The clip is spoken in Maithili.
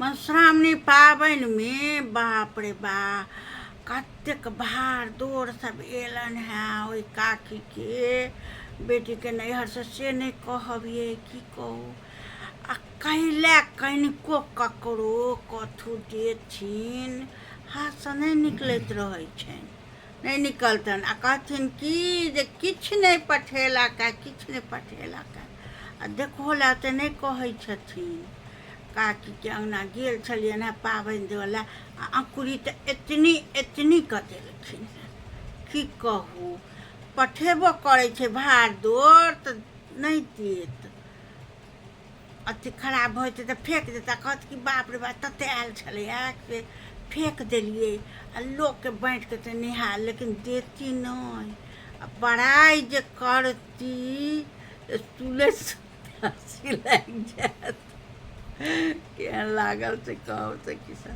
मधुश्रावणी पाबनिमे बाप रे बा कतेक भार दोर सब अयलनि हेँ ओहि काकीके बेटीके नैहरसँ से नहि कहब यै की कहू आ कैला कनिको ककरो कथू देथिन हाथसँ नहि निकलैत रहै छनि नहि निकलतनि आ कहथिन कि जे किछु नहि पठेलक हँ किछु नहि पठेलक हँ आ देखहो लए तऽ नहि कहै छथिन काकीके अङ्गना गेल छलियनि हेँ पाबनि देबऽ लए आ अँकुरी तऽ एतनी एतनी कऽ देलखिन हेँ की कहू पठेबो करै छै भार दोर तऽ नहि देत अथी खराब भऽ जेतै तऽ फेक देतै कहत कि बाप रे बाप ततेक आयल छलैए से फेक देलियै आ लोकके बाँटि कऽ तऽ निहाल लेकिन देती नहि आ बड़ाइ जे करती तऽ सुनैत हँसी लागि जायत केहन लागल से कहब सखी सब।